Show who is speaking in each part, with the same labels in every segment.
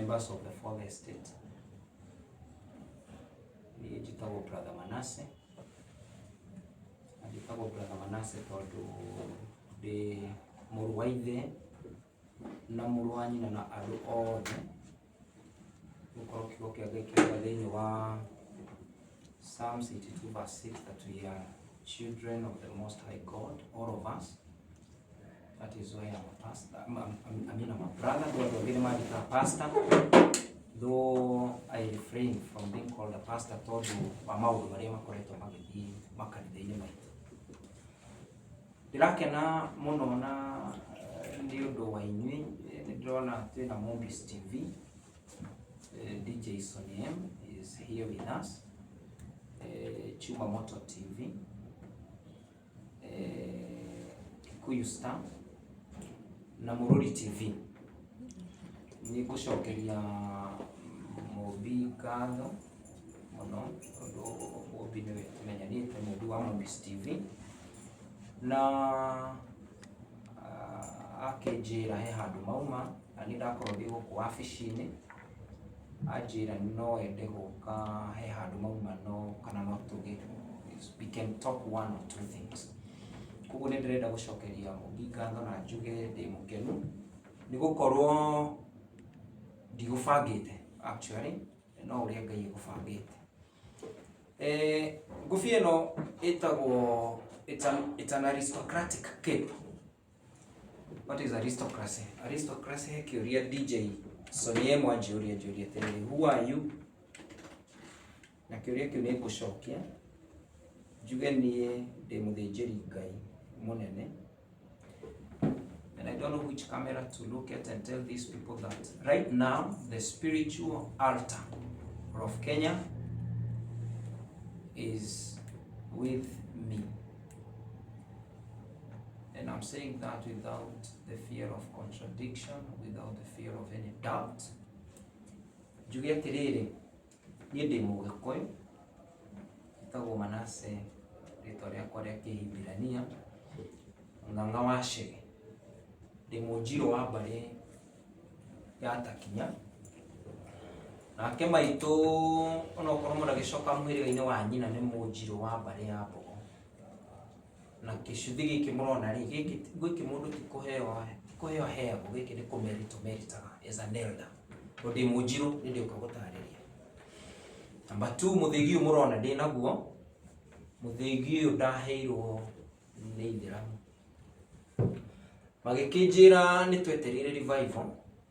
Speaker 1: Members of the fourth estate. Niĩ njĩtagwo Brother Manasseh. Na njĩtagwo Brother Manasseh tondũ ndĩ mũrũ wa ithe na mũrũ wa nyina na andũ othe. Gũkorwo kiugo kĩa Ngai kĩrauga thĩinĩ wa Psalms 82 verse 6 that we are children of the Most High God, all of us. That is why I'm a pastor. I mean, I'm a brother. Though andũ angĩ nĩ manjĩtaga pastor. Though I refrain from being called a pastor tondũ wa maũndũ marĩa makoretwo magĩthiĩ makanitha-inĩ maitũ. Ndĩrakena mũno na nĩ ũndũ wa inyuĩ. Nĩ ndĩrona twĩna Mombis TV. DJ Sonny M is here with us. Chuma Moto TV. Kikuyu Star na Mũrũri TV. Nĩ ngũcokeria Mũmbi ngatho mũno tondũ Mũmbi nĩwe tũmenyanĩte, Mũmbi wa Mũmbi's TV na akĩnjĩra he handũ mauma na niĩ ndakorwo ndĩ gũkũ wabici-inĩ, anjĩra no ende gũka he handũ mauma no kana no tũgĩ we can talk one or two things. Koguo nĩ ndĩrenda gũcokeria Mũmbi ngatho na njuge ndĩ mũkenu nĩ gũkorwo ndigũbangĩte actually no ũrĩa Ngai egũbangĩte. Ngũbia ĩno ĩtagwo it's an aristocratic cape. What is aristocracy? Aristocracy he kĩũria DJ Sonny M anjũria anjũria atĩrĩrĩ, who are you? Na kĩũria kĩu nĩ ngũcokia njuge niĩ ndĩ mũthĩnjĩri Ngai mũnene. And I don't know which camera to look at and tell these people that right now the spiritual altar of Kenya is with me. And I'm saying that without the fear of contradiction, without the fear of any doubt. Njuge atĩrĩrĩ, niĩ ndĩ Mũgĩkũyũ, njĩtagwo Manasseh, rĩtwa rĩakwa rĩa Kĩhibirania, Ng'ang'a wa Chege. Ndĩ Mũnjirũ wa mbarĩ ya Takinya. Nake maitũ onokorwo mũndũ agĩcoka mũhĩrĩga-inĩ wa nyina nĩ Mũnjirũ wa mbarĩ ya Mbogo. Na gĩcuthĩ gĩkĩ mũrona rĩ, gĩkĩ gĩkĩ mũndũ ti kũheo ti kũheo aheagwo, gĩkĩ nĩ kũmerit ũmeritaga as an elder. Tondũ ndĩ mũnjirũ nĩ ndĩũka gũtarĩria. Number two, mũthĩgi ũyũ mũrona ndĩnaguo, mũthĩgi ũyũ ndaheirwo nĩ ithĩramu. Magĩkĩnjĩra nĩ twetereire revival,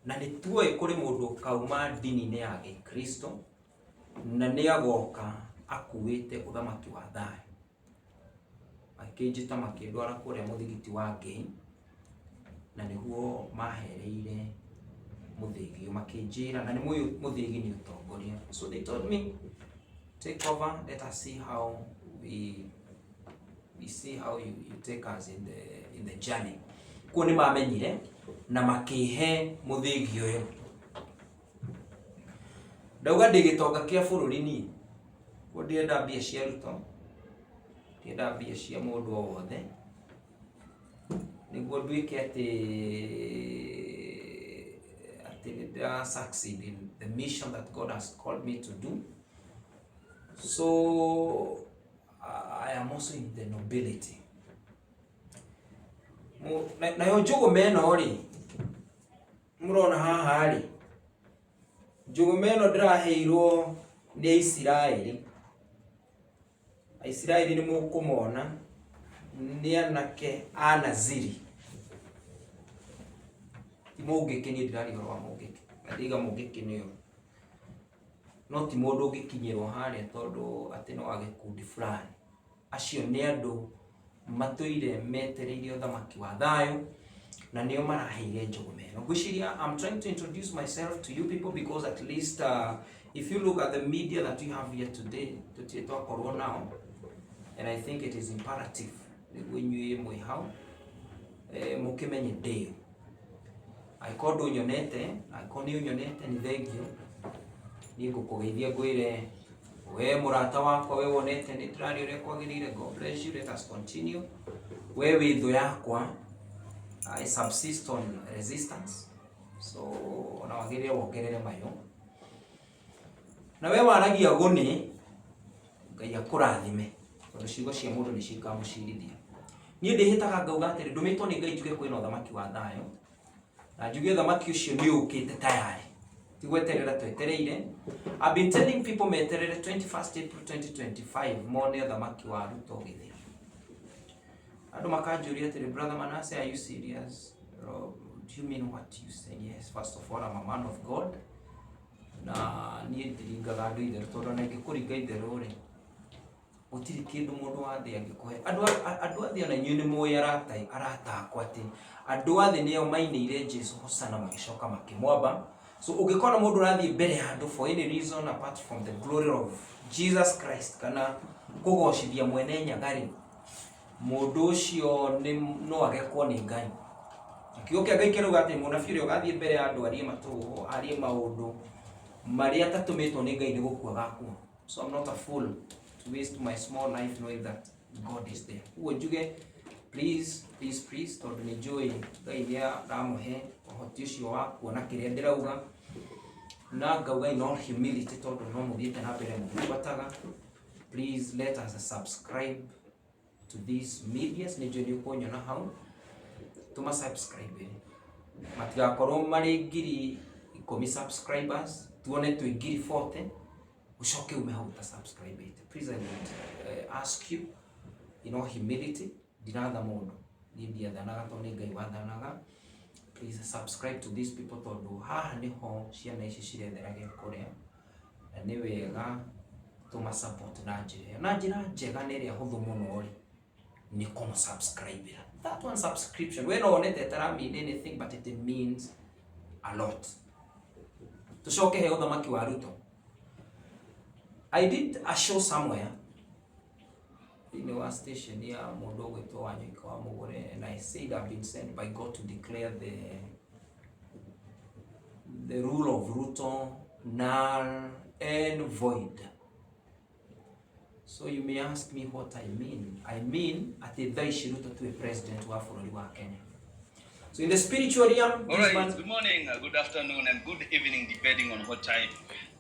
Speaker 1: na nĩ tuoĩ kũrĩ mũndũ ũkauma ndini-inĩ ya gĩkristo, na nĩ agoka akuĩte ũthamaki wa thayũ. Makĩnjĩta makĩndwara kũrĩa mũthigiti wa Ngei, na nĩguo mahereire mũthĩgi ũyũ, makĩnjĩra, na nĩ mũĩ mũthĩgi nĩ ũtongoria. So they told me, take over, let us see how we see how you take us in the journey. Kuo nĩ mamenyire na makĩhe mũthĩgi ũyũ. Ndauga ndĩ gĩtonga kĩa bũrũri niĩ. Koguo ndirenda mbia cia Ruto, ndirenda mbia cia mũndũ o wothe, nĩguo nduĩke atĩ atĩ nĩ ndĩra succeed in the mission that God has called me to do. So I am also in the nobility. Nayo njũgũma ĩno rĩ, mũrona haha rĩ, Njũgũma ĩno ndĩraheirwo nĩ Aisiraeli. Aisiraeli nĩ mũkũmona nĩ anake a Naziri. Ti Mũngĩkĩ, niĩ ndĩraria ũhoro wa Mũngĩkĩ. Na ndiauga Mũngĩkĩ nĩ ũyũ. No ti mũndũ ũngĩkinyĩrwo harĩa tondũ atĩ nĩ wa gĩkundi fulani. Acio nĩ andũ matũire metereire ũthamaki wa thayũ na nĩo maraheire njũgũma ĩno. Ngwĩciria I'm trying to introduce myself to you people because at least if you look at the media that we have here today, tũtirĩ twakorwo nao and I think it is imperative nĩguo inyuĩ mwĩ hau mũkĩmenye ndĩũ. Angĩkorwo ndũnyonete, angĩkorwo nĩ ũnyonete nĩ thengiũ, niĩ ngũkũgeithia ngwĩre we mũrata wakwa, we wonete nĩ ndĩraria ũrĩa kwagĩrĩire, God bless you, let us continue. We wĩ thũ yakwa, I subsist on resistance. So ona wagĩrĩire wongerere mayũ. Na we waragia gũnĩ, Ngai akũrathime tondũ ciugo cia mũndũ nĩcio ikamũcirithia. Niĩ ndĩhĩtaga ngauga atĩrĩ, ndũmĩtwo nĩ Ngai njuge kwĩna ũthamaki wa thayũ, na njuge ũthamaki ũcio nĩ ũkĩte tayari, ti gweterera twetereire. I've been telling people meterere 21st April 2025 mone ũthamaki wa Ruto ũgĩthira. Andũ makanjũria atĩrĩ, brother Manasseh, are you serious? Or, do you mean what you say? Yes, first of all, I'm a man of God. Na niĩ ndiringaga andũ itherũ tondũ ona ingĩkũringa itherũ rĩ, gũtirĩ kĩndũ mũndũ wa thĩ angĩkũhe. Andũ a andũ a thĩ ona inyuĩ nĩ mũĩ arata arata akwa atĩ andũ a thĩ nĩo mainĩire Jesu hosana magĩcoka makĩmwamba. So ũngĩkona mũndũ ũrathiĩ mbere ya andũ for any reason apart from the glory of Jesus Christ kana kũgocithia mwene nyaga rĩ, mũndũ ũcio nĩ no agekwo nĩ Ngai. Na kiugo kĩa Ngai kĩrauga atĩ mũnabii ũrĩa ũgathiĩ mbere ya andũ arie matũhũhũ, arie maũndũ marĩa atatũmĩtwo nĩ Ngai nĩ gũkua agakua. So I'm not a fool to waste my small life knowing that God is there. Ũguo njuge please please please tondũ nĩ njũĩ Ngai nĩ aramũhe ũhoti ũcio wa kuona kĩrĩa ndĩrauga na ngauga in all humility tondũ no mũthiĩte na mbere mũgĩbuataga. Please let us subscribe to these medias nĩ njũĩ nĩ ũkũnyona hau tũma subscribe matigakorwo marĩ 10,000 subscribers tuone twĩ 40,000 ucoke ume hau ta subscribe ĩte. Please I would ask you in all humility, ndiratha mũndũ, niĩ ndiathanaga tondũ nĩ Ngai wathanaga. Please subscribe to these people tondũ haha nĩho ciana ici cirethera gĩa kũrĩa na nĩ wega tũma support na njĩra ĩyo. Na njĩra njega na ĩrĩa hũthũ mũno rĩ, nĩ kũmũ subscribe ĩra. That one subscription, we no wone ta ĩtara mean anything but it means a lot. Tucoke he ũthamaki wa Ruto. I did a show somewhere thĩinĩ wa station ya mũndũ ũgwĩtwo Wanyoike wa Mũgũre and I said I've been sent by God to declare the rule of Ruto null and void. So you may ask me what I mean. I mean atĩ thaa ici Ruto tiwe president wa bũrũri wa Kenya. So in the spiritual realm,
Speaker 2: All
Speaker 1: this
Speaker 2: right,
Speaker 1: man
Speaker 2: good morning, good afternoon, and good evening, depending on what time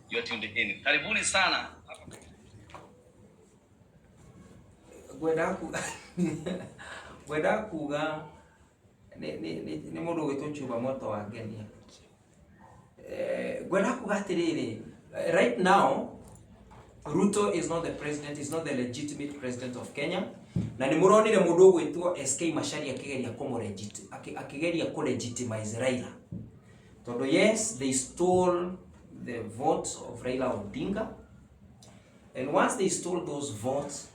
Speaker 2: you're tuned in. Karibuni sana.
Speaker 1: Ngwenda kuga nĩ mũndũ ũgwĩtwo Chuba Moto wa Ngenia. Ngwenda kuga atĩrĩrĩ, right now Ruto is not the president, is not the legitimate president of Kenya. Na nĩ mũronire mũndũ ũgwĩtwo SK Macharia akĩgeria akĩgeria kũ legitimize Raila. Tondũ yes, they stole the votes of Raila Odinga. And once they stole those votes,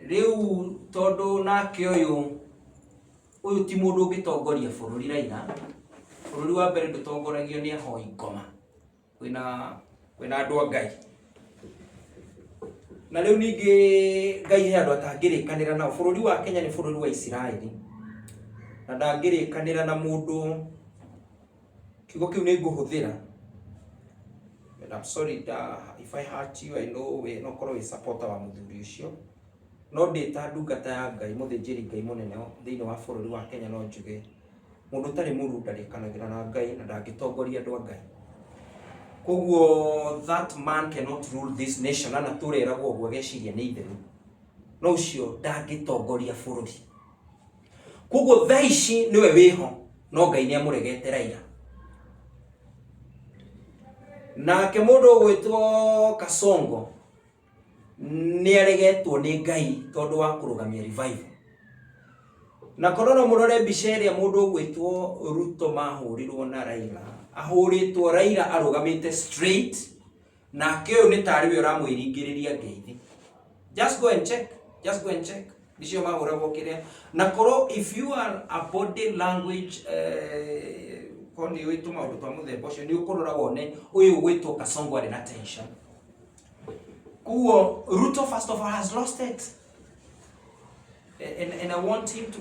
Speaker 1: rĩu tondũ nake ũyũ ũyũ ti mũndũ ũngĩtongoria bũrũri Raila. Bũrũri wa mbere ndũtongoragio nĩ ahoi ngoma. Kwĩna andũ a Ngai. Na rĩu ningĩ Ngai he andũ atangĩrĩkanĩra nao. Bũrũri wa Kenya nĩ bũrũri wa Isiraeli. Na ndangĩrĩkanĩra na mũndũ, kiugo kĩu nĩ ngũhũthĩra. And I'm sorry if I hurt you, I know we no korwo wĩ supporter wa mũthuri ũcio. No ndĩ ta ndungata ya Ngai, mũthĩnjĩri Ngai mũnene thĩinĩ wa bũrũri wa Kenya no njuge mũndũ ũtarĩ mũru ndarĩkanagĩra na Ngai na ndangĩtongoria andũ a Ngai. Koguo that man cannot rule this nation, na tũreragwo ũguo ageciria nĩ itherũ. No ũcio ndangĩtongoria bũrũri. Koguo thaa ici nĩwe wĩho, no Ngai nĩ amũregete Raila. Nake mũndũ ũgwĩtwo Kasongo nĩ aregetwo nĩ Ngai tondũ wa kũrũgamia revival. Na korwo no mũrore mbica ĩrĩa mũndũ ũgwĩtwo Ruto mahũrirwo na Raila, ahũrĩtwo Raila arũgamĩte straight, nake ũyũ nĩ tarĩ we ũramwĩringĩrĩria ngeithi. Just go and check, just go and check. Nicio mahũragwo kĩrĩa. Na korwo if you are a body language, korwo nĩ ũĩ tũmaũndũ twa mũthemba ũcio, nĩ ũkũrora wone ũyũ ũgwĩtwo Kasongo arĩ na tension. Koguo Ruto first of all has lost it. And I want him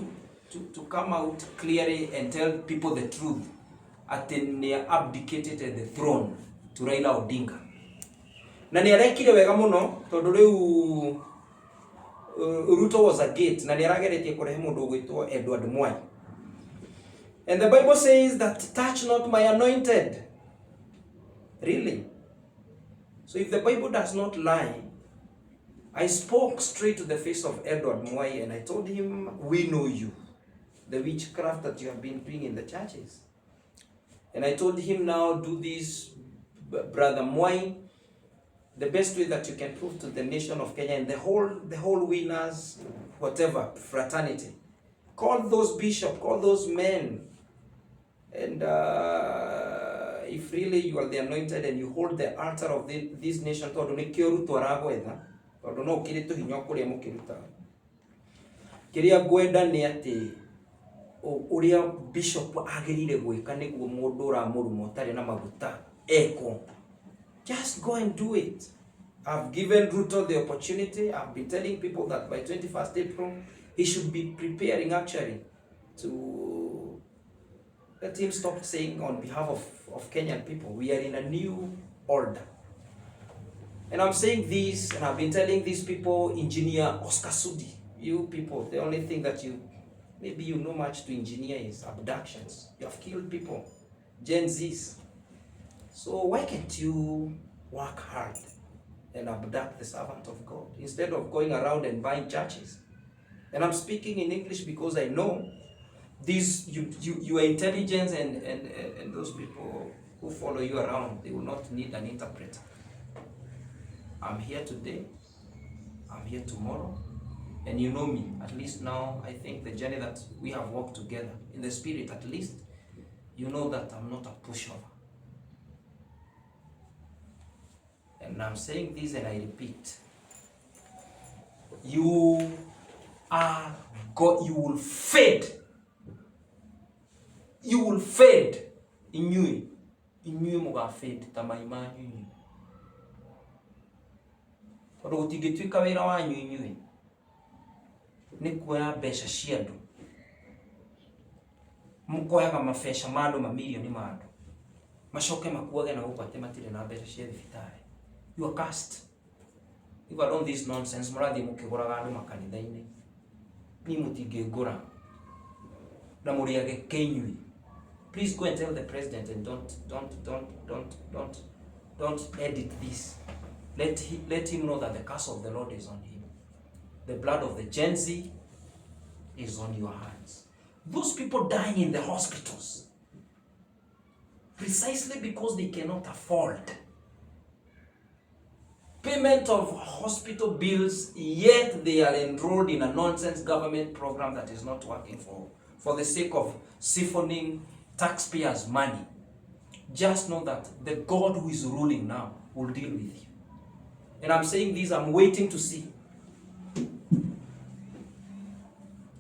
Speaker 1: to come out clearly and tell people the truth. Atĩ nĩ abdicated the throne to Raila Odinga. Na nĩ arekire wega mũno tondũ rĩu Ruto was a gate na nĩ arageretie kũrehe mũndũ ũgwĩtwo Edward Mwai. And the Bible says that touch not my anointed. Really? So if the Bible does not lie, I spoke straight to the face of Edward Mwai and I told him, we know you, the witchcraft that you have been doing in the churches. And I told him, now do this, Brother Mwai, the best way that you can prove to the nation of Kenya and the whole winners, whatever, fraternity. Call those bishops, call those men. And if really you are the anointed and you hold the altar of this nation, tondũ nĩkĩo Ruto aragwetha, tondũ no ũkĩrĩ tũhinya kũrĩa mũkĩrutaga. Kĩrĩa ngwenda nĩ atĩ ũrĩa bishop agĩrĩire gwĩka nĩguo mũndũ ũramũruma ũtarĩ na maguta ekwo. Just go and do it. I've given Ruto the opportunity. I've been telling people that by 21st April, he should be preparing actually to let him stop saying on behalf of Kenyan people, we are in a new order. And I'm saying this, and I've been telling these people, Engineer Oscar Sudi, you people, the only thing that you, maybe you know much to engineer is abductions. You have killed people, Gen Zs. So why can't you work hard and abduct the servant of God instead of going around and buying churches? And I'm speaking in English because I know this, your intelligence and those people who follow you around, they will not need an interpreter. I'm here today, I'm here tomorrow, and you know me. At least now, I think the journey that we have walked together, in the spirit at least, you know that I'm not a pushover. And I'm saying this and I repeat, you are God, you will fade. You will fade. Inyuĩ, inyuĩ mũga fade ta mai manyu inyuĩ. Tondũ gũtingĩtuĩka wĩra wanyu inyuĩ nĩ kuoya mbeca cia andũ, mũkoyaga mabeca ma andũ, mamirioni ma andũ, macoke makuage na gũkũ atĩ matirĩ na mbeca cia thibitarĩ. You are cursed. Leave alone this nonsense. Mũrathiĩ mũkĩgũraga andũ makanitha-inĩ, niĩ mũtingĩngũra na mũrĩage kĩnyui. Please go and tell the president and don't edit this. Let him know that the curse of the Lord is on him. The blood of the Gen Z is on your hands. Those people dying in the hospitals precisely because they cannot afford payment of hospital bills, yet they are enrolled in a nonsense government program that is not working for the sake of siphoning taxpayers' money. Just know that the God who is ruling now will deal with you. And I'm saying this, I'm waiting to see.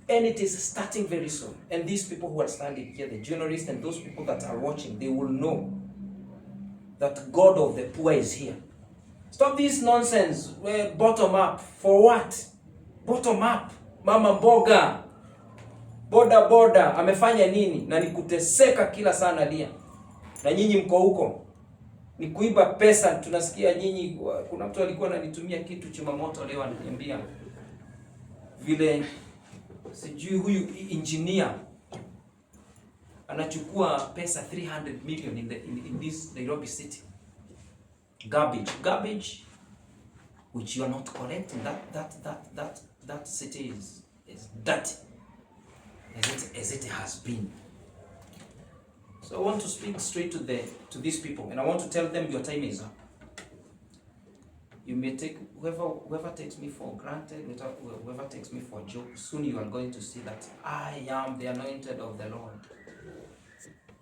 Speaker 1: And it is starting very soon. And these people who are standing here, the journalists and those people that are watching, they will know that God of the poor is here. Stop this nonsense. Where bottom up. For what? Bottom up. Mama mboga, boda boda amefanya nini? Na ni kuteseka kila saa nalia. Na nyinyi mko huko ni kuiba pesa. Tunasikia nyinyi, kuna mtu alikuwa ananitumia kitu Chumamoto leo ananiambia vile sijui huyu engineer anachukua pesa 300 million in this Nairobi city. Garbage, garbage which you are not collecting. That city is dirty as it has been. So I want to speak straight to these people, and I want to tell them your time is up. You may take whoever takes me for granted, whoever takes me for a joke, soon you are going to see that I am the anointed of the Lord.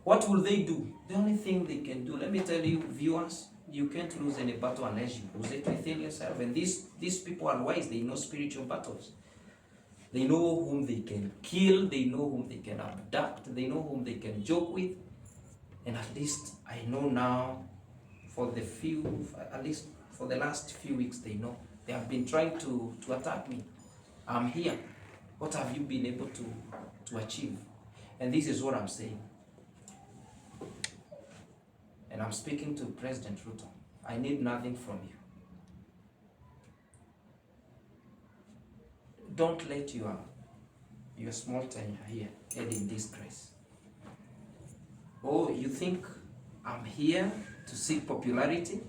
Speaker 1: What will they do? The only thing they can do, let me tell you, viewers, you can't lose any battle unless you lose it within yourself. And these people are wise, they know spiritual battles. They know whom they can kill, they know whom they can abduct, they know whom they can joke with. And at least I know now, for the few, at least for the last few weeks, they know. They have been trying to attack me. I'm here. What have you been able to achieve? And this is what I'm saying. And I'm speaking to President Ruto. I need nothing from you. Don't let your small tenure here end in disgrace. Oh, you think I'm here to seek popularity?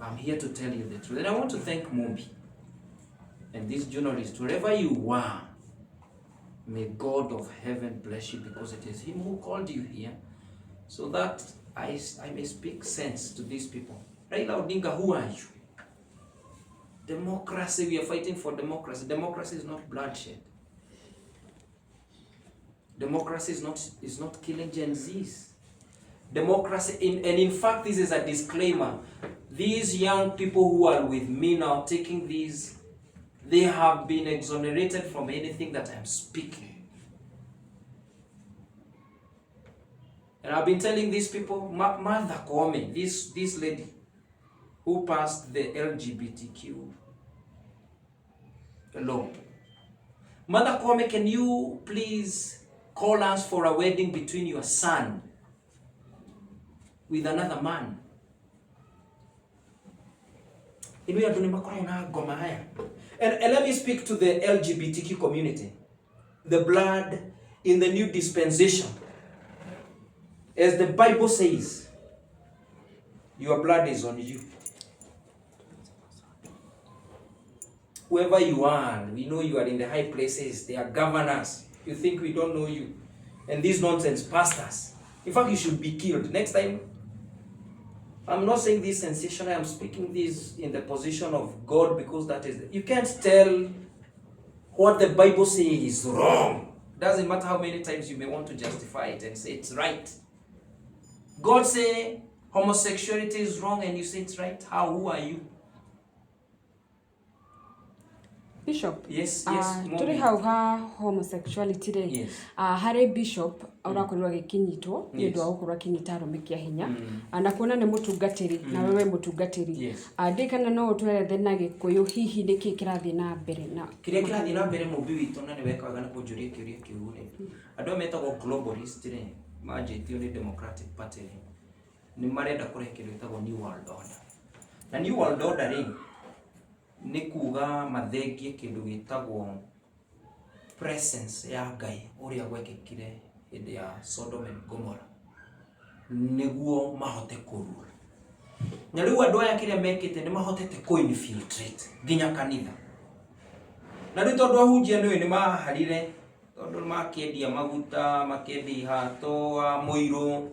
Speaker 1: I'm here to tell you the truth. And I want to thank Mumbi and these journalists, wherever you are, may God of heaven bless you, because it is Him who called you here so that I may speak sense to these people. Raila Odinga, who are you? Democracy, we are fighting for democracy. Democracy is not bloodshed. Democracy is not killing Gen Zs. Democracy, and in fact, this is a disclaimer. These young people who are with me now taking these, they have been exonerated from anything that I'm speaking. And I've been telling these people, Martha Koome, this lady who passed the LGBTQ law. Martha Koome, can you please call us for a wedding between your son with another man? Inuĩ andũ nĩ makoragwo na ngoma aya. And let me speak to the LGBTQ community. The blood in the new dispensation. As the Bible says, your blood is on you. Whoever you are, we know you are in the high places. They are governors. You think we don't know you. And these nonsense pastors. In fact, you should be killed. Next time, I'm not saying this sensationally, I'm speaking this in the position of God, because that is, you can't tell what the Bible says is wrong. Doesn't matter how many times you may want to justify it and say it's right. God say homosexuality is wrong and you say it's right. How? Who are you?
Speaker 3: Bishop.
Speaker 1: Yes.
Speaker 3: Tũrĩ
Speaker 1: Mommy.
Speaker 3: Hau ha homosexuality rĩ, harĩ bishop ũrakorirwo agĩkĩnyitwo nĩ ũndũ wa gũkorwo akĩnyita arũme kĩa hinya. Na kuona nĩ mũtungatĩri na wewe mũtungatĩri, ndiũĩ kana no ũtwerethe na Gĩkũyũ hihi nĩkĩ kĩrathiĩ na mbere na
Speaker 1: Kĩrĩa kĩrathiĩ na mbere, mũmbi witũ, na nĩ weka wega nĩ kũnjũria kĩũria kĩu rĩ, andũ aya metagwo globalist rĩ, manjĩtio nĩ Democratic Party rĩ, nĩ marenda kũrehe kĩndũ gĩtagwo New World Order. Na New World Order rĩ, nĩ kuga mathengie kĩndũ gĩtagwo presence ya Ngai, ũrĩa gwekĩkire hĩndĩ ya Sodom and Gomorrah, nĩguo mahote kũrua. Na rĩu andũ aya kĩrĩa mekĩte, nĩ mahotete kũ infiltrate nginya kanitha. Na rĩu tondũ ahunjia nĩũĩ nĩ maharire, tondũ makĩendia maguta, makĩendia ihato wa mũirũ,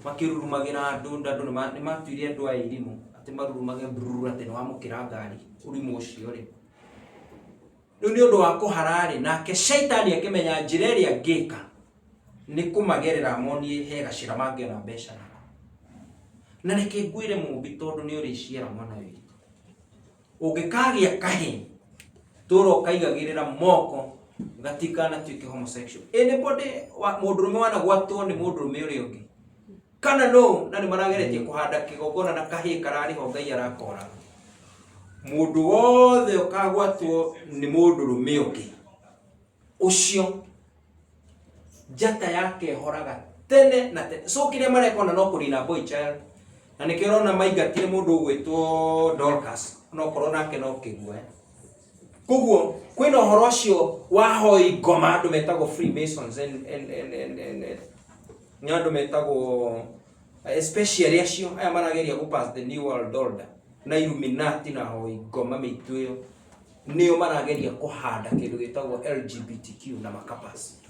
Speaker 1: makĩrurumagĩra andũ, na andũ nĩ matuire andũ aya irimũ, atĩ marurumage brrr, atĩ nĩ wamũkĩra ngari ũrimũ ũcio rĩ. Rĩu nĩ ũndũ wa kũhara rĩ, nake shaitani akĩmenya njĩra ĩrĩa angĩka nĩ kũmagerera monie he gacĩra mangĩona mbeca nako. Na reke ngwĩre mũmbi, tondũ nĩ ũrĩciara mwana witũ, ũngĩkagĩa kahĩ, tũra ũkaigagĩrĩra moko gatikanatuĩke homosexual. Anybody mũndũrũme wanagwatwo nĩ mũndũrũme ũrĩa ũngĩ kana no, na nĩ marageretie kũhanda kĩgongona na kahĩ kararĩ ho, Ngai arakoraga. Mũndũ wothe ũkagwatwo nĩ mũndũrũme ũngĩ ũcio, njata yake ĩhoraga tene na tene. So kĩrĩa mareka ona no kũnina boy child, na nĩkĩo ũrona maingatire mũndũ ũgwĩtwo Dorcas, onokorwo nake no kĩgue. Koguo kwĩna ũhoro ũcio wa hoi ngoma, andũ metagwo Freemasons and nĩ andũ metagwo, especially acio aya marageria gũ pass the New World Order na Illuminati na hoi ngoma mĩitũ ĩyo, nĩo marageria kũhanda kĩndũ gĩtagwo LGBTQ na makapas.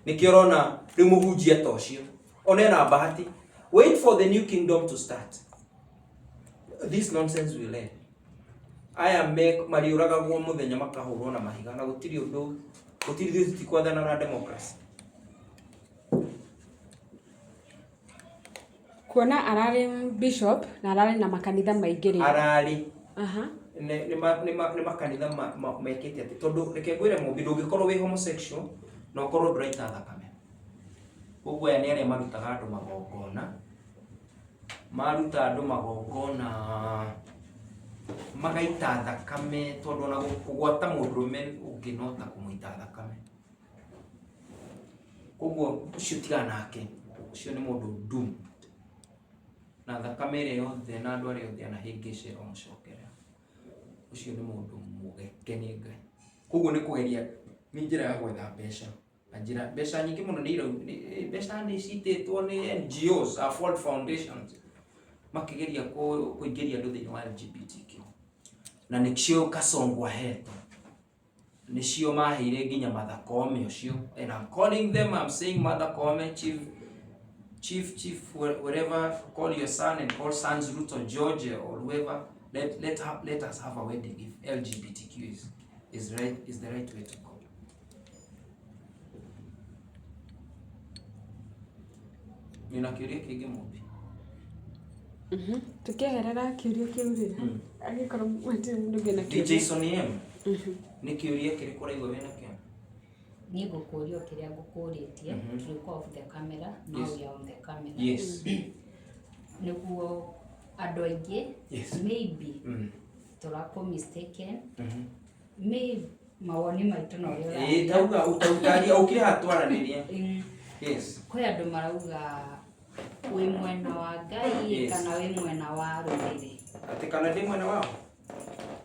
Speaker 1: Nĩkĩo ũrona rĩu mũhunjia ta ũcio ona ena bahati. Wait for the new kingdom to start, this nonsense will end. Aya me mariũragagwo mũthenya, makahũrwo na mahiga, na gũtirĩ ũndũ, gũtirĩ, ithuĩ tũtikwathana na democracy.
Speaker 3: Kuona ararĩ bishop na ararĩ na makanitha maingĩ rĩ.
Speaker 1: Ararĩ
Speaker 3: Aha.
Speaker 1: nĩ makanitha mekĩte atĩ, tondũ reke ngwĩre mũmbi, ndũngĩkorwo wĩ homosexual na ũkorwo ndũraita thakame. Koguo aya nĩ arĩa marutaga andũ magongona, maruta andũ magongona magaita thakame, tondũ ona kũgwata mũndũrũme ũngĩ no ta kũmũita thakame. Koguo ũcio tigana nake, ũcio nĩ mũndũ doomed, na thakame ĩrĩa yothe na andũ arĩa othe anahĩngĩca ĩromũcokerera. Ũcio nĩ mũndũ mũgeke nĩ Ngai. Koguo nĩ kũgeria, nĩ njĩra ya gwetha mbeca. Na njĩra mbeca nyingĩ mũno nĩ mbeca nĩ citĩtwo nĩ NGOs, Ford Foundations, makĩgeria kũingĩria andũ thĩinĩ wa LGBTQ. Na nĩcio Kasongo ahetwo, nĩcio maheire nginya Martha Koome ũcio. And I'm calling them, I'm saying Martha Koome, chief chief chief wherever, call your son and call sons Ruto, George or whoever, let us have a wedding if LGBTQ is right, is the right way to go. Nina kĩũria kĩngĩ mũmbi?
Speaker 3: Tukĩeherera kĩũria kĩu rĩ, angĩkorwo matirĩ mũndũ ũngĩ na
Speaker 1: DJ
Speaker 3: kĩũria.
Speaker 1: Sonny M, nĩ kĩũria kĩrĩkũ ũraigua wĩna kĩo?
Speaker 4: Niĩ ngũkũria o kĩrĩa ngũkũrĩtie. Tulikuwa off the camera, now we are on the camera. Nĩguo andũ aingĩ maybe tũrakwo mistaken, maybe mawoni maitũ na ũrĩa
Speaker 1: Ĩĩ,
Speaker 4: ũraria.
Speaker 1: tauga utautaria ũkire hatwaranĩria.
Speaker 4: Kwĩ andũ marauga wĩ mwena wa Ngai kana wĩ mwena wa rũrĩrĩ.
Speaker 1: Atĩ kana ndĩ mwena wao?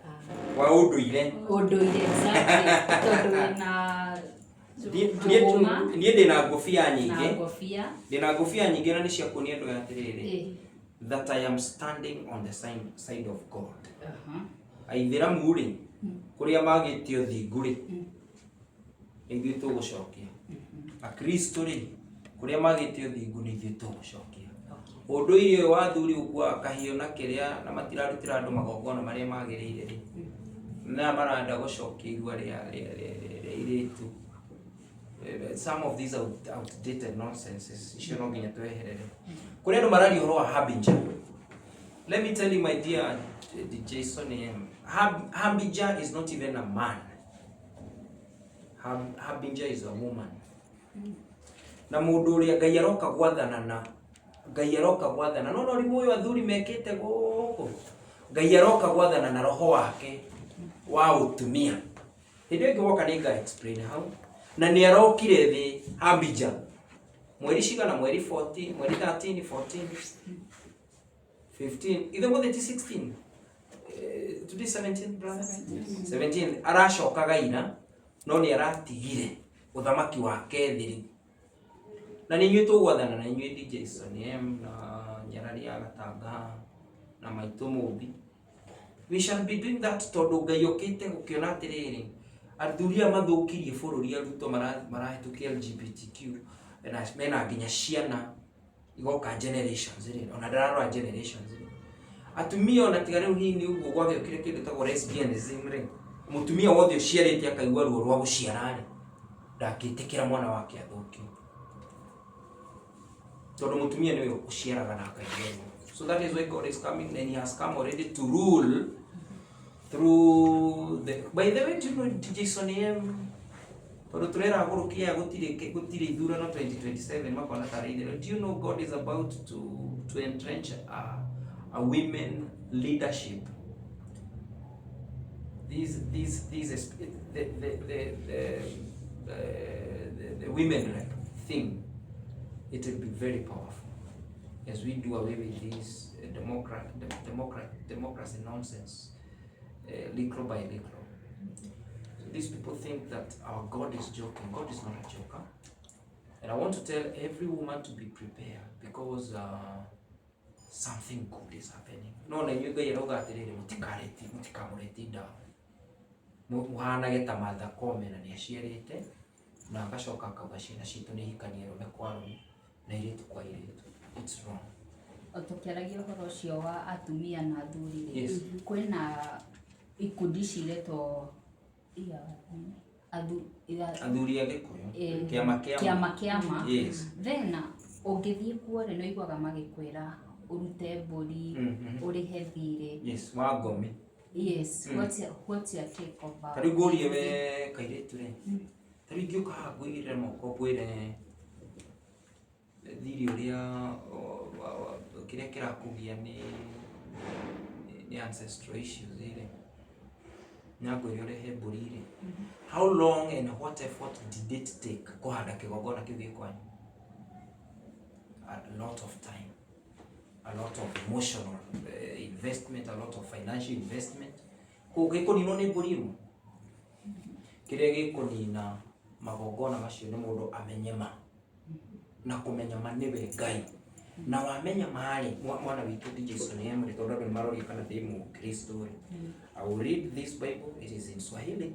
Speaker 4: Ah.
Speaker 1: Wa ũndũire.
Speaker 4: Ũndũire, exactly, tondũ wĩna njũgũma.
Speaker 1: Niĩ ndĩna ngũbia
Speaker 4: na
Speaker 1: nyingĩ.
Speaker 4: ngobia.
Speaker 1: Ndĩna ngũbia nyingĩ na nĩ cia kuonia andũ aya atĩrĩrĩ, that I am standing on the side of God. Aithĩramu rĩ, kũrĩa magĩte ũthingu rĩ, nĩ ithuĩ tũgũcokia. Akristo rĩ, kũrĩa magĩte ũthingu nĩ ithuĩ tũgũcokia. Ũndũire ũyũ wa athuri ũkuaga kahiũ na kĩrĩa na matirarutĩra andũ magongona marĩa magĩrĩire rĩ, na marenda gũcokia irua rĩa airĩtu. Some of these outdated nonsenses icio no nginya tweherere. Kũrĩ andũ mararia ũhoro wa Harbinger. Let me tell you, my dear Jason M, Harbinger is not even a man. Harbinger is a woman. Na mũndũ ũrĩa Ngai aroka gwathana na Ngai aroka gwathana no no rĩmwe ũyũ athuri mekĩte gũkũ, Ngai aroka gwathana na roho wake wa ũtumia. Hĩndĩ ĩngĩ woka nĩ nga explain hau. Na nĩ arokire thĩ Harbinger mweri cigana, mweri 14, mweri 13, 14, 15, ithe mũthĩ ti 16, today 17, brother, 17. Aracokaga ira no nĩ aratigire ũthamaki wake thĩ rĩu, na nĩ inyuĩ tũgwathana na inyuĩ DJ Sonny M na Nyarari ya Gatanga na Maitũ Mũmbi. We shall be doing that tondũ Ngai okĩte gũkĩona atĩrĩrĩ, athuri aya mathũkirie bũrũri, arutwo marahĩtũkia LGBTQ na mena nginya ciana igoka generations rĩ, ona ndararora generations rĩ, atumia ona tiga rĩu hihi nĩ ũguo gwagĩũkire kĩndũ tagwo lesbianism rĩ, mũtumia wothe ũciarĩte akaigua ruo rwa gũciara rĩ, ndangĩtĩkĩra mwana wake athũkio, tondũ mũtumia nĩwe ũciaraga na akaigua ruo. So that is why God is coming, and he has come already to rule through the, by the way, do you know DJ Sonny M, tondũ tũrera agũrũki aya gũtirĩ ithurano 2027 makona tarĩ itherũ. Do you know God is about to entrench a women leadership? These the women rep thing, it will be very powerful as we do away with this democracy nonsense, little by little. So these people think that our God is joking. God is not a joker. And I want to tell every woman to be prepared, because something good is happening. No, na inyuĩ Ngai arauga atĩrĩrĩ, mũtikamũreti down. Mũhanage ta Martha Koome, na nĩaciarĩte na agacoka akauga ciana citũ nĩ hikanie arũme kwa arũme na airĩtu kwa airĩtu. It's wrong.
Speaker 4: O tũkĩaragia ũhoro ũcio wa atumia na athuri rĩ, kwĩna ikundi ciretwo
Speaker 1: Athuri a Gĩkũyũ. Kĩama kĩama.
Speaker 4: Kĩama kĩama. Then ũngĩthiĩ kuo rĩ, nĩ ũiguaga magĩkwĩra ũrute mbũri, ũrĩhe thirĩ.
Speaker 1: Yes, wa ngomi.
Speaker 4: Yes, what's your take about
Speaker 1: Ta rĩu ngũrie we kairĩtu rĩ, ta rĩu ingĩũka haha ngũigĩrĩre moko ngwĩre thirĩ ũrĩa kĩrĩa kĩrakũgia nĩ ancestral issues rĩ, na ngwĩre ũrehe mbũri rĩ, how long and what effort did it take kũhanda kĩgongona kĩu gĩ kwanyu? A lot of time, a lot of emotional investment, a lot of financial investment. Koguo gĩkũninwo nĩ mbũri ĩmwe, kĩrĩa gĩkũnina Magongona macio nĩ mũndũ amenye ma, na kũmenya ma nĩwe Ngai. Na wamenya ma rĩ, mwana witũ DJ Sonny Emery, tondũ andũ nĩ maroria kana ndĩ mũkristo rĩ, I will read this Bible, it is in Swahili,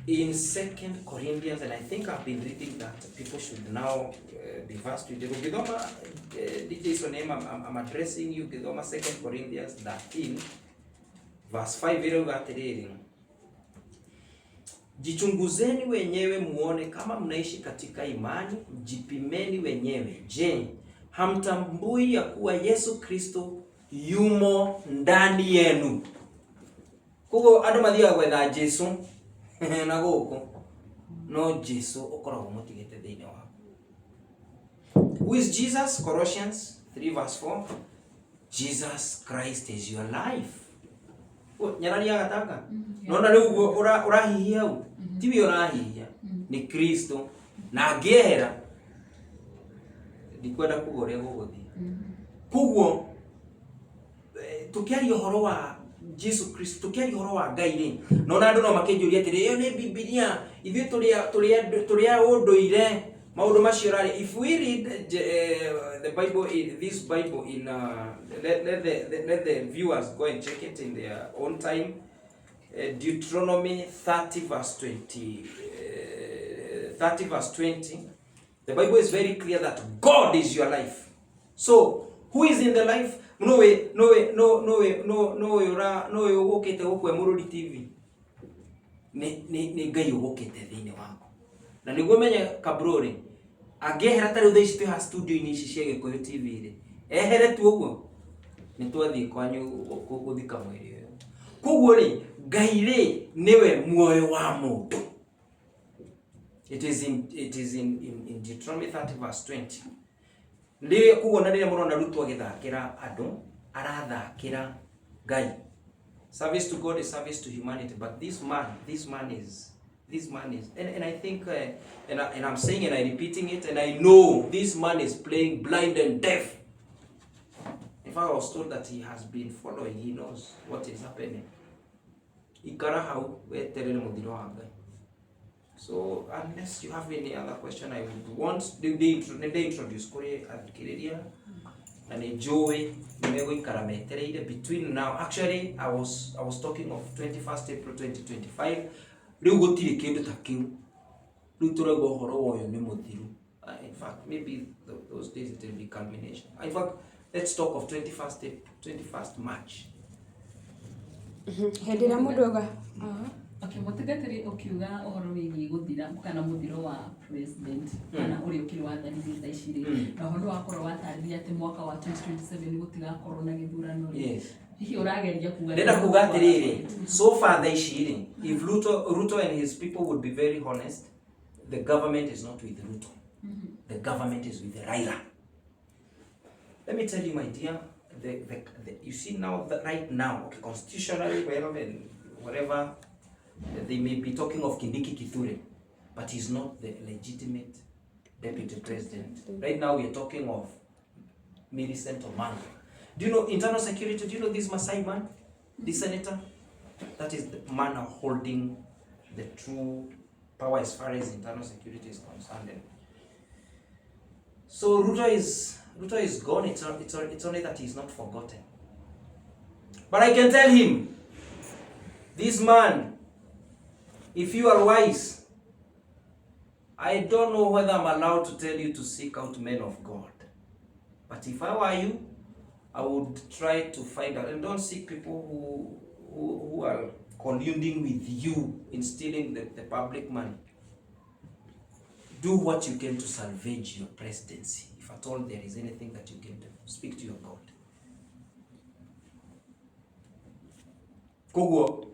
Speaker 1: in Second Corinthians, and I think I've been reading that people should now be versed with it. Ukithoma, DJ Sonny, I'm addressing you. Ukithoma Second Corinthians 13 verse 5 irauga atĩrĩrĩ, jichunguzeni wenyewe muone kama mnaishi katika imani, jipimeni wenyewe. Je, hamtambui ya kuwa Yesu Kristo yumo ndani yenu? Koguo andũ mathiaga gwetha Jesu na gũkũ, no Jesu ũkoragwo mũtigĩte thĩinĩ waku. Who is Jesus? Colossians 3 verse 4. Jesus Christ is your life. Nyarari gatanga nona rĩu ũguo ũrahihia hau, tiwe ũrahihia, nĩ Kristo. Na angĩehera ndikwenda kuga ũrĩa gũgũthiĩ. Koguo tũkĩaria ũhoro wa Jesu Kristo, tũkĩaria ũhoro wa Ngai rĩ, nona andũ no makĩnjũria atĩrĩ, ĩyo nĩ Bibilia, ithuĩ tũrĩ a ũndũire, maũndũ macio rarĩ. If we read the Bible, this Bible in let the viewers go and check it in their own time. Deuteronomy 30 verse 20, 30 verse 20, the Bible is very clear that God is your life. So who is in the life? Nowe nowe no nowe no nowe ura nowe ũgũkĩte gũkũ Mũrũri TV, nĩ Ngai ũgũkĩte thĩinĩ waku. Na nĩguo menye kabrori angĩehera ta rĩu thaa ici twĩ haha studio-inĩ ici cia Gĩkũyũ TV rĩ, ehere tu ũguo nĩ twathiĩ kwanyu gũthika mwĩrĩ ũyũ. Koguo rĩ, Ngai rĩ nĩwe muoyo wa mũndũ. It is in Deuteronomy 30 verse 20. Rĩrĩa koguo na rĩrĩa mũrona Ruto agĩthakĩra andũ, arathakĩra Ngai. Service to God is service to humanity, but this man is and I think and I'm saying and I repeating it, and I know this man is playing blind and deaf. In fact, I was told that he has been following, he knows what is happening. Ikara hau weterere mũthiro wa Ngai. So unless you have any other question, I would want they introduce kũrĩ athikĩrĩria, na nĩ njũĩ nĩ megũikara metereire between now. Actually, I was talking of 21st April 2025. Rĩu gũtirĩ kĩndũ ta kĩu, rĩu tũrauga ũhoro wa ũyũ nĩ mũthiru. In fact, maybe those days it will be culmination. In fact, let's talk of 21st April, 21st March.
Speaker 3: Hĩndĩ ĩrĩa mũndũ auga
Speaker 5: Okay, mũtungatĩri, ũkiuga ũhoro wĩgiĩ gũthira kana mũthiro wa president kana ũrĩa ũkĩrĩ wathani-inĩ thaa ici rĩ, na ũhoro wakorwo watarĩria atĩ mwaka wa 2027 gũtigakorwo na gĩthurano rĩ, hihi ũrageria kuga
Speaker 1: Ndĩrenda kuga atĩrĩrĩ, so far thaa ici rĩ, if Ruto and his people would be very honest, the government is not with Ruto, the government is with Raila. Let me tell you, my dear, the you see now that right now, okay, constitutionally, well, and whatever, they may be talking of Kindiki Kithure, but he's not the legitimate deputy president. Right now we are talking of Millicent Omanga. Do you know internal security? Do you know this Masai man, this senator? That is the man holding the true power as far as internal security is concerned. And so Ruto is gone. It's only that he's not forgotten. But I can tell him, this man, if you are wise, I don't know whether I'm allowed to tell you to seek out men of God. But if I were you, I would try to find out. And don't seek people who are colluding with you in stealing the public money. Do what you can to salvage your presidency. If at all there is anything that you can do, speak to your God. Koguo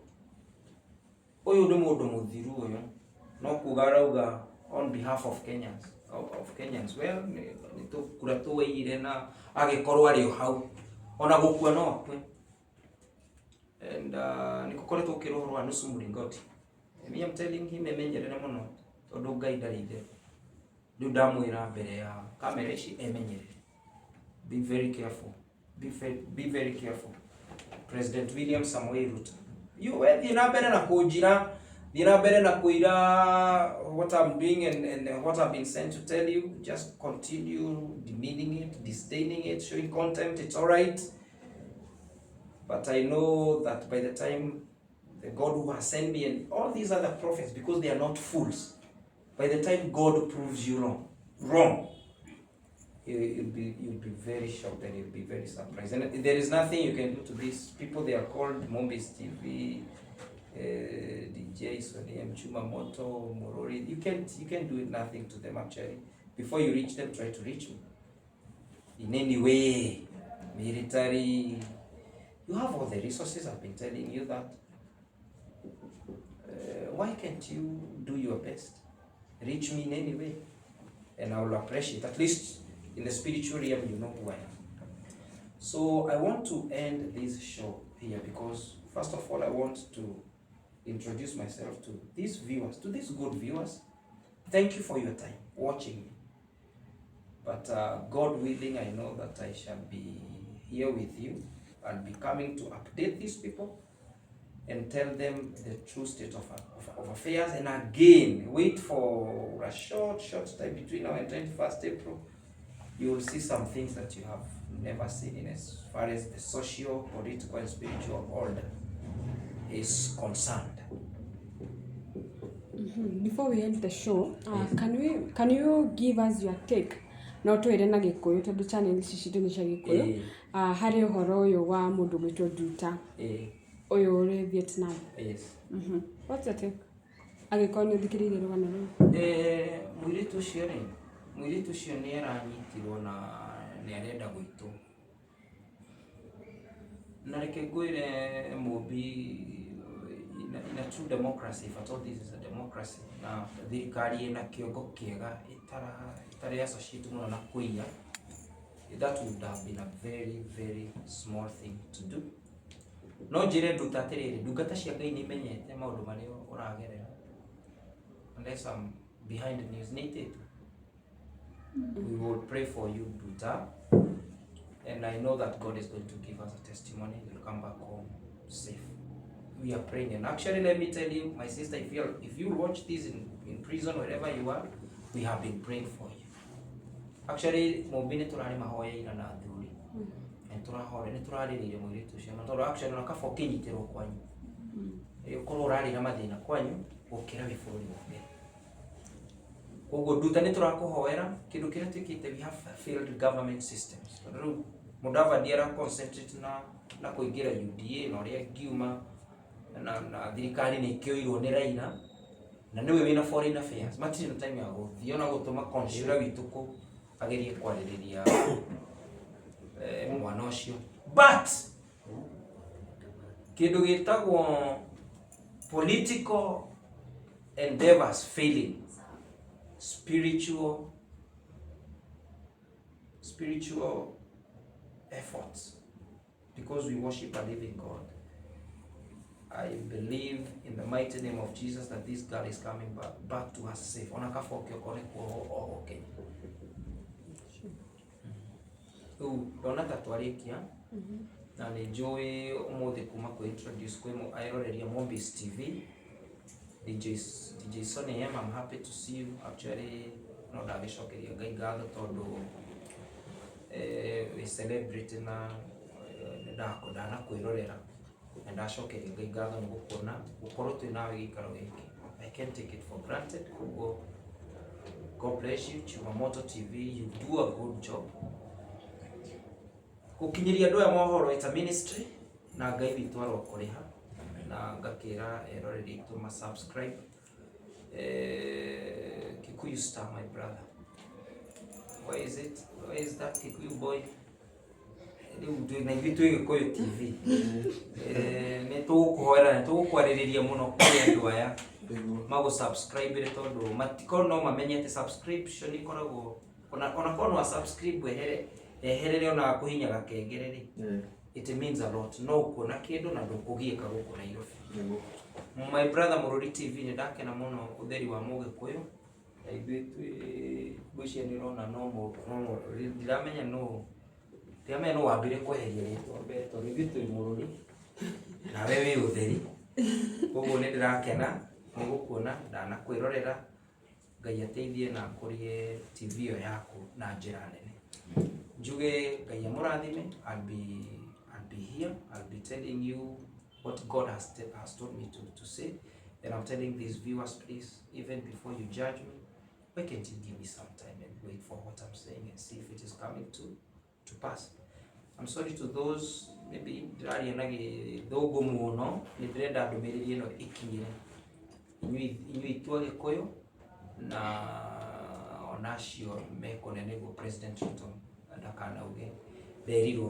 Speaker 1: ũyũ nĩ mũndũ mũthiru, ũyũ no kuga arauga on behalf of Kenyans. Well, nĩ tũkura tũwaire na agĩkorwo arĩ o hau, ona gũkua no akue. And nĩ gũkoretwo gũkĩrwo ũhoro wa nusu mũringoti. Me, I'm telling him emenyerere mũno, tondũ Ngai ndarĩ itherũ. Rĩu ndamwĩra mbere ya kamera ici emenyerere. Be very careful, be very careful, President William Samoei Ruto. You wethiĩ na mbere na kũnjira Thiĩ na mbere na kũira what I'm doing and what I've been sent to tell you. Just continue demeaning it, disdaining it, showing contempt. It's all right. But I know that by the time the God who has sent me and all these other prophets, because they are not fools, by the time God proves you wrong, you'll be very shocked and you'll be very surprised. And there is nothing you can do to these people. They are called Mombis TV, DJ Sonny M, Chuma Moto, Morori. You can't do nothing to them actually. Before you reach them, try to reach me. In any way, military. You have all the resources. I've been telling you that. Why can't you do your best? Reach me in any way, and I will appreciate. At least in the spiritual realm, you know who I am. So I want to end this show here because, first of all, I want to introduce myself to these viewers, to these good viewers. Thank you for your time watching me. But God willing, I know that I shall be here with you. I'll be coming to update these people and tell them the true state of affairs. And again, wait for a short, short time between now and 21st April. You will see some things that you have never seen in as far as the socio, political, and spiritual order is concerned.
Speaker 3: Before we end the show, can you give us your take, no twĩre na Gĩkũyũ tondũ channel ici citũ nĩ cia Gĩkũyũ, harĩ ũhoro ũyũ wa mũndũ gwĩtwo Nduta ũyũ ũrĩ Vietnam?
Speaker 1: Yes.
Speaker 3: What's your take? Angĩkorwo nĩ ũthikĩrĩirie rũgano rũu.
Speaker 1: Mũirĩtu ũcio rĩ, mũirĩtu ũcio nĩ aranyitirwo na nĩ arenda gũitwo. Na reke ngwĩre Mũmbi, in a true democracy, if at all this is a democracy, na thirikari ĩna kĩongo kĩega ĩtarĩ associate mũno na kũiya, that would have been a very, very small thing to do. No njĩre Nduta atĩrĩrĩ, ndungata cia Ngai nĩ imenyete maũndũ marĩa ũragerera. Unless I'm behind the news, nĩ itĩtwo. We will pray for you, Nduta. And I know that God is going to give us a testimony. You'll come back home safe. We are praying. And actually, let me tell you, my sister, if you watch this in prison, wherever you are, we have been praying for you. Actually, Mũmbi nĩ tũrarĩ mahoya ira na athuri. Nĩ tũrahoya, nĩ tũrarĩrĩire mũirĩtu ũcio. Na tondũ actually ona kaba ũkĩnyitĩrwo kwanyu. Ũkorwo ũrarĩ na mathĩna kwanyu gũkĩra wĩ bũrũri wa mbere. Koguo Nduta nĩ tũrakũhoera. Kĩndũ kĩrĩa twĩkĩte, we have failed government systems. Tondũ rĩu Mudavadi ara concentrate na kũingĩra UDA na ũrĩa ngiuma na thirikari nĩ ĩkĩoirwo nĩ Raila na nĩwe wĩna foreign affairs, matirĩ na time ya gũthiĩ ona gũtũma consular witũ kũ agerie kwarĩrĩria mwana ũcio. But kĩndũ gĩtagwo political endeavors failing, spiritual efforts, because we worship a living God. I believe in the mighty name of Jesus that this girl is coming back to us safe. Ona kaba ũkĩoka nĩ kuohwo oho Kenya. Rĩu ndona ta twarĩkia na nĩ njũĩ ũmũthĩ kuma kwĩ introduce kwĩ eroreri a Mombis TV, DJ Sonny M, I'm happy to see you. Actually, no ndagĩcokeria Ngai ngatho tondũ wĩ celebrity na ndanakwĩrorera na ndacokeria Ngai ngatho nĩ gũkuona gũkorwo twĩ nawe gĩikaro gĩkĩ. I can't take it for granted. Koguo God bless you. Chumamoto TV, you do a good job gũkinyĩria andũ aya mohoro. It's a ministry na Ngai witũ arokũrĩha na ngakĩra eroreri aitũ ma subscribe. Kikuyu Star, my brother, where is it? Where is that Kikuyu boy? Rĩu na ithuĩ twĩ Gĩkũyũ TV. Nĩ tũgũkũhoera na tũgũkwarĩrĩria mũno kũrĩ andũ aya magũ subscribe rĩ tondũ matikorwo no mamenye atĩ subscription ikoragwo ona korwo no subscribe ehere eherere ona kũhinya gakengere rĩ, it means a lot. No ũkuona kĩndũ na ndũkũgiĩka gũkũ Nairobi. My brother Mũrũri TV, nĩ ndakena mũno ũtheri wa Mũgĩkũyũ na ithuĩ twĩ ngwĩciria nĩ ũrona no ndiramenya no wambire kweheria rĩtwa mbere tondũ ithuĩ twĩ Mũrũri nawe wĩ ũtheri, koguo nĩ ndĩrakena. Nĩ gũkuona ndanakwĩrorera. Ngai ateithie na akũrie TV ĩyo yaku na njĩra nene. Njuge Ngai amũrathime. I'll be here. I'll be telling you what God has told me to say. And I'm telling these viewers, please, even before you judge me, why can't you give me some time and wait for what I'm saying and see if it is coming to pass? I'm sorry to those maybe ndĩraria na gĩthũngũ mũno, nĩ ndĩrenda ndũmĩrĩri ĩno ĩkinyĩre inyuĩ itũ Agĩkũyũ na ona acio mekũnene nĩguo President Ruto ndakanauge nderirwo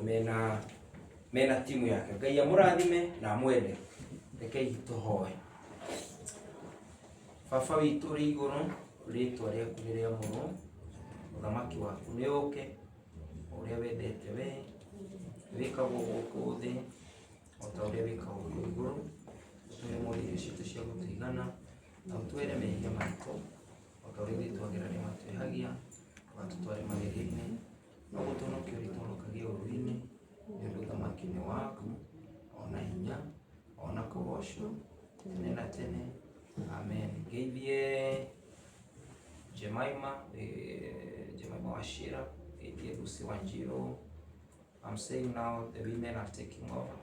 Speaker 1: mena timu yake. Ngai amũrathime na amwende. Rekei tũhoe. Baba witũ ũrĩ igũrũ, rĩtwa rĩaku nĩ rĩamũrwo, ũthamaki waku nĩ ũke, ũrĩa wendete we wĩkagwo gũkũ thĩ o ta ũrĩa wĩkagwo kũu igũrũ. Ũtũhe ũmũthĩ irio citũ cia gũtũigana, na ũtwere mehia maitũ o ta ũrĩa ithuĩ twagĩra arĩa matwĩhagia, ndũgatũtware magerio-inĩ, no gũtũhonokia ũrĩtũhonokagia ũũru-inĩ, nĩ ũndũ ũthamaki nĩ waku, ona hinya, ona kũgocwo tene na tene. Amen. Ngeithie Jemima, Jemima Wachira, ngeithie Lucy Wanjiru. I'm saying now the women are taking over.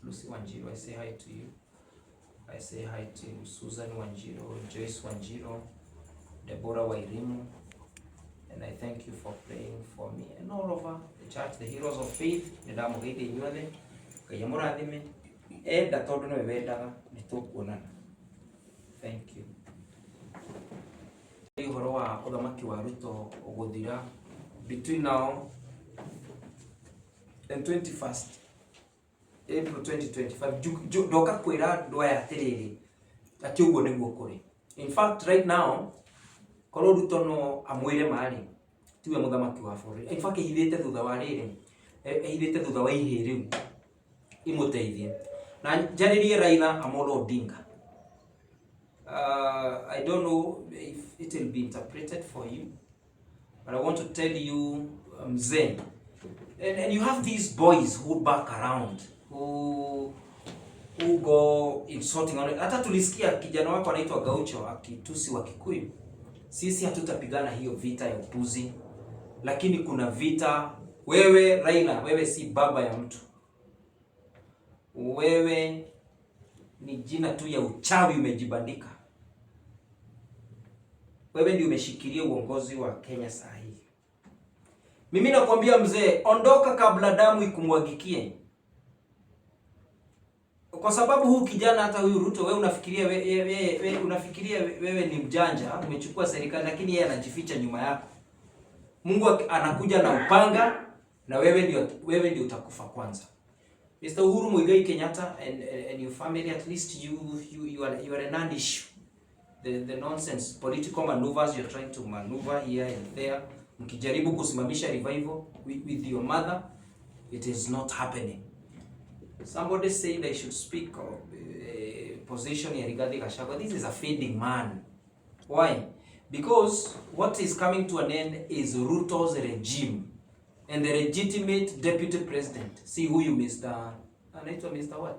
Speaker 1: Lucy Wanjiru, I say hi to you. I say hi to Susan Wanjiru, Joyce Wanjiru, Deborah Wairimu, and I thank you for praying for me and all over the church, the Heroes of Faith. Nĩndamũgeithia inyuothe. Ngai amũrathime. Enda tondũ nĩwe wendaga, nĩtũkuonana. Thank you. Ũhoro wa ũthamaki wa Ruto ũgũthira between now and 21st April 2025. Ndoka kwĩra andũ aya atĩrĩrĩ, atĩ ũguo nĩguo kũrĩ. In fact, right now, korwo Ruto no amwĩre marĩ tiwe mũthamaki wa bũrũri. In fact, ehithĩte thutha wa rĩrĩ, ehithĩte thutha wa ihĩ rĩu imũteithie na njarĩrie Raila Amolo Odinga. I don't know if it will be interpreted for you, but I want to tell you, Mzee, and you have these boys who back around, who go insulting on. Hata tulisikia kijana wako anaitwa Gaucho akitusi wa Kikuyu. Sisi hatutapigana hiyo vita ya upuzi, lakini kuna vita. Wewe Raila, wewe si baba ya mtu, wewe ni jina tu ya uchawi umejibandika. Wewe ndio umeshikilia uongozi wa Kenya saa hii. Mimi nakwambia mzee, ondoka kabla damu ikumwagikie, kwa sababu huu kijana, hata huyu Ruto, wewe unafikiria we unafikiria wewe ni mjanja, umechukua serikali, lakini yeye anajificha nyuma yako. Mungu anakuja na upanga na wewe ndio utakufa kwanza. Mr. Uhuru Muigai Kenyatta and your family, at least you are a non-issue. The nonsense political maneuvers you're trying to maneuver here and there, mkijaribu kusimamisha revival with your mother, it is not happening. Somebody said I should speak of position ya Rigathi Gachagua. This is a fading man. Why? Because what is coming to an end is Ruto's regime and the legitimate deputy president. See huyu Mr. anaitwa Mr. what?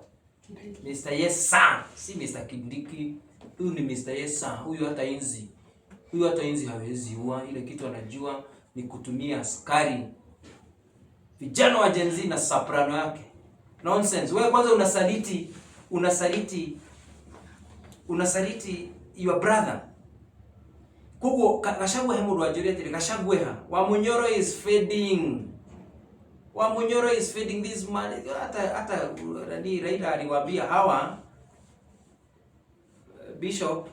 Speaker 1: Mr. Yes sir. Si Mr. Kindiki. Huyu ni Mr. Yes sir. Huyu hata inzi. Huyu hata inzi hawezi ua. Ile kitu anajua ni kutumia askari. Vijana wa Gen Z na soprano yake. Nonsense. Wewe kwanza unasaliti your brother. Koguo Gachagua he mũndũ wanjũria atĩrĩ, Gachagua ha Wamunyoro is fading. Wamunyoro is fading, this man. Hata nani, Raila aliwaambia hawa, Bishop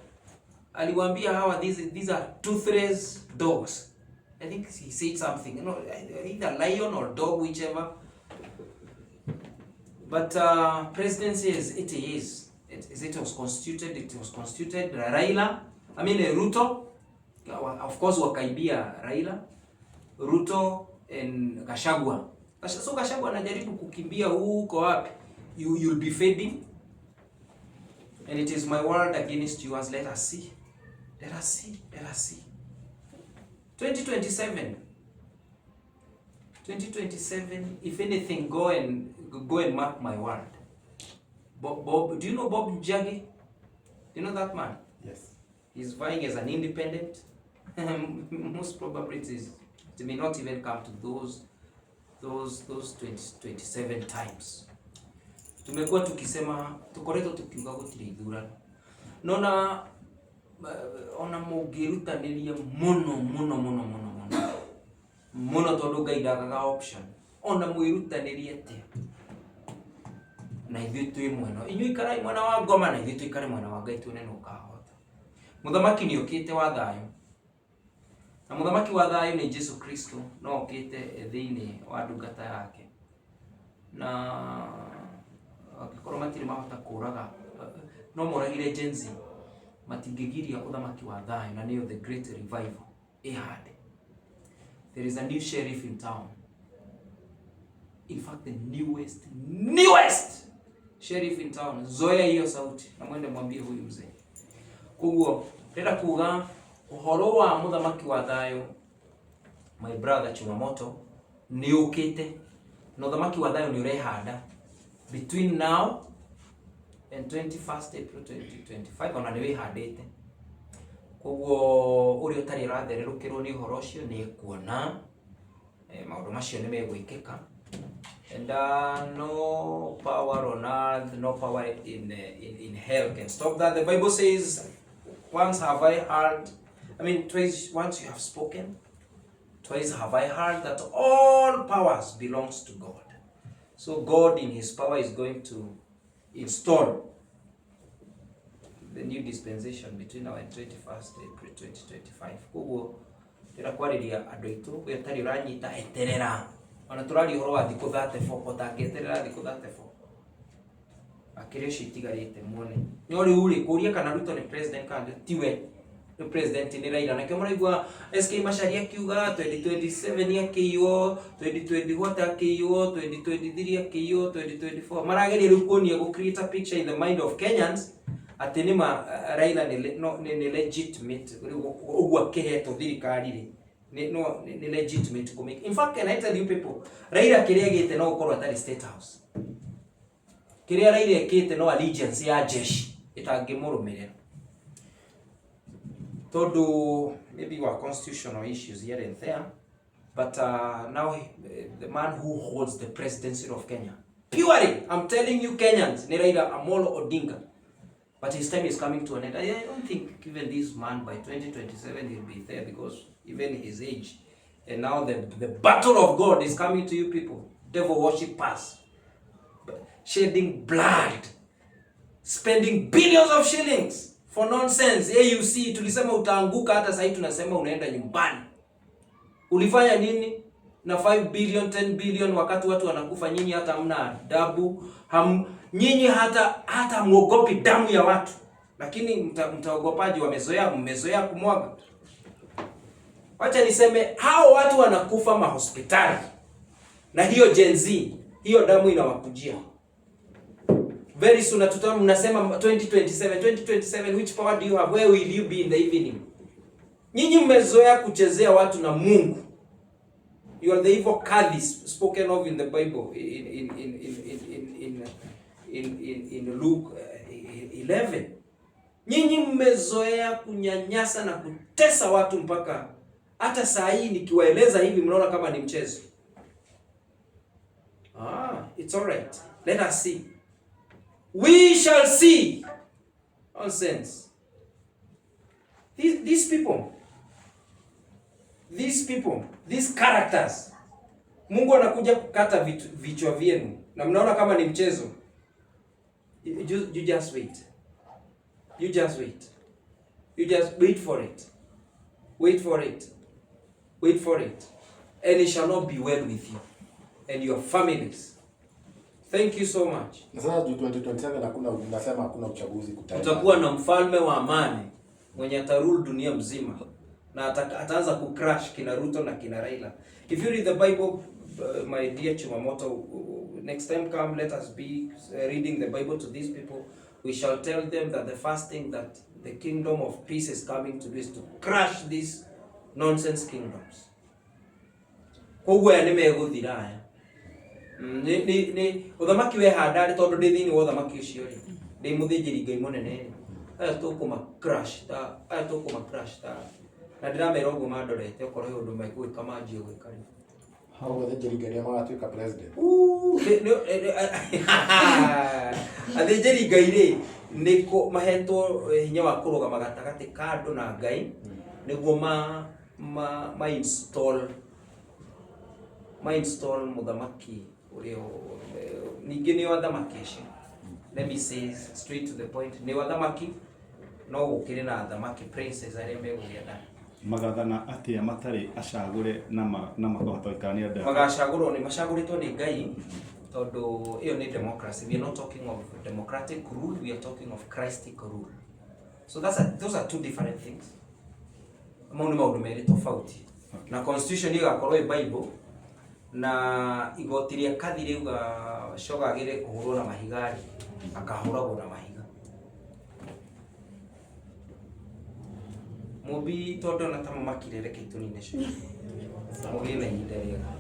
Speaker 1: aliwaambia hawa, these are toothless dogs. I think he said something, either lion or dog, whichever. But presidency is it is. It was constituted, it was constituted Raila, I mean Ruto, of course wakaibia Raila, Ruto and Gachagua. So Gachagua anajaribu kukimbia huko wapi? You'll be fading. And it is my word against yours. Let us see. Let us see. Let us see. 2027. 2027, if anything, go and mark my word. Bob, Bob, do you know Bob Njagi? You know that man?
Speaker 6: Yes.
Speaker 1: He's vying as an independent. Most probably it may not even come to those 20, 27 times. Tumekuwa tukisema, tukoretwo tukiuga gũtirĩ ithurano, nona ona mũngĩrutanĩria mũno mũno mũno mũno mũno mũno, tondũ Ngai ndagaga option, ona mwĩrutanĩrie atĩa, na ithuĩ twĩ mwena inyuĩ, ikarai mwena wa ngoma na ithuĩ tũikare mwena wa Ngai, tuone nũ ũkahota. Mũthamaki nĩ okĩte wa thayũ, na mũthamaki wa thayũ nĩ Jesu Kristo, no okĩte thĩinĩ wa ndungata yake, na angĩkorwo matirĩ mahota kũraga, no moragire Gen Z, matingĩgiria ũthamaki wa thayũ, na nĩyo the great revival ĩhande. There is a new sheriff in town, in fact the newest sheriff in town. Zoea hiyo sauti na mwende mwambie huyu mzee. Koguo ndĩrenda kuga ũhoro wa mũthamaki wa thayũ, my brother Chumamoto, nĩ ũkĩte, na ũthamaki wa thayũ nĩ ũrehanda between now and 21st April 2025, ona nĩ wĩhandĩte. Koguo ũrĩa ũtarĩ ũrathererũkĩrwo nĩ ũhoro ũcio nĩ ekuona maũndũ macio nĩ megwĩkĩka. And no power on earth, no power in hell can stop that. The Bible says, once have I heard, I mean, twice, once you have spoken, twice have I heard that all powers belongs to God. So God in his power is going to install the new dispensation between now and 21st April 2025. Koguo ndĩra kwarĩria andũ aitũ, we ũtarĩ ũranyita, eterera. Ona tũraria ũhoro wa thikũ 34, ũtangĩeterera thikũ 34 akĩrĩ ũcio itigarĩte muone. No rĩu rĩ, kũria kana Ruto nĩ president kana tiwe nĩ president nĩ Raila, nakĩo mũraigua SK Macharia akiuga 2027 akĩiywo, 2020 what akĩiywo, 2023 akĩiywo, 2024. Marageria rĩu kuonia, gũ create a picture in the mind of Kenyans atĩ nĩ ma Raila nĩ no nĩ legitimate. Rĩu ũguo akĩhetwo thirikari rĩ, nĩ no nĩ legitimate kũ make. In fact, can I tell you people, Raila kĩrĩa agĩte no gũkorwo atarĩ State House. Kĩrĩa Raila ĩkĩte no allegiance ya jeshi ĩtangĩmũrũmĩrĩra, tondũ maybe were constitutional issues here and there, but now the man who holds the presidency of Kenya purely, I'm telling you Kenyans, ni Raila Amolo Odinga. But his time is coming to an end. I don't think even this man by 2027 he'll be there, because even his age, and now the battle of God is coming to you people, devil worshippers, shedding blood, spending billions of shillings for nonsense. AUC tulisema utaanguka, hata sasa tunasema unaenda nyumbani. Ulifanya nini na 5 billion, 10 billion wakati watu wanakufa? Nyinyi hata hamna adabu, nyinyi hata muogopi damu ya watu, lakini mtaogopaje? Wamezoea, mmezoea kumwaga. Wacha niseme hao watu wanakufa mahospitali na hiyo Gen Z, hiyo damu inawakujia very soon. Tuta mnasema 2027, 2027, which power do you have? Where will you be in the evening? Nyinyi mmezoea kuchezea watu na Mungu. You are the evil kadhis spoken of in the Bible in Luke 11. Nyinyi mmezoea kunyanyasa na kutesa watu mpaka hata saa hii nikiwaeleza hivi mnaona kama ni mchezo. Ah, it's all right. Let us see. We shall see. Nonsense. These people, these characters. Mungu anakuja kukata vichwa vyenu na mnaona kama ni mchezo. You just wait. You just wait. You just wait for it. Wait for it. Wait for it. And it shall not be well with you and your families. Thank you so much.
Speaker 6: Na sasa juu 2027 hakuna, unasema hakuna uchaguzi kutaenda.
Speaker 1: Kutakuwa na mfalme wa amani mwenye atarule dunia mzima na ataanza kucrash kina Ruto na kina Raila. If you read the Bible, my dear Chumamoto, next time come, let us be reading the Bible to these people. We shall tell them that the first thing that the kingdom of peace is coming to do is to crush these nonsense kingdoms. Koguo aya nĩ megũthira aya. Nĩ ũthamaki wehanda rĩ, tondũ ndĩ thĩinĩ wa ũthamaki ũcio rĩ, ndĩ mũthĩnjĩri Ngai mũnene rĩ, Aya tũkũma crash ta aya tũkũma crash ta na ndĩramera ũguo mandorete okorwo he ũndũ megwĩka manjie gwĩka rĩu.
Speaker 6: Koguo athĩnjĩri Ngai nĩo magatuĩka president.
Speaker 1: Athĩnjĩri Ngai rĩ nĩ mahetwo hinya wa kũrũgama gatagatĩ ka andũ na Ngai nĩguo ma ma ma install ma install mũthamaki ũrĩa ningĩ nĩo athamaki acio. Let me say straight to the point, nĩo athamaki no gũkĩrĩ na athamaki princes arĩa megũgĩathana.
Speaker 7: Magathana atĩa matarĩ acagũre na na makahota gũikarania andũ?
Speaker 1: Magacagũrwo nĩ macagũrĩtwo nĩ Ngai tondũ ĩyo nĩ democracy. We are not talking of democratic rule, we are talking of Christic rule. So those are two different things. Mau nĩ maũndũ merĩ tofauti. Na constitution ĩgakorwo ĩ Bible na igoti rĩa kathi rĩuga coga agĩrĩire kũhũrwo na mahiga rĩ, akahũragwo na mahiga. Mũmbi tondũ ona ta mũmakire reke tũnine cio. Mũgĩe na ihinda rĩega.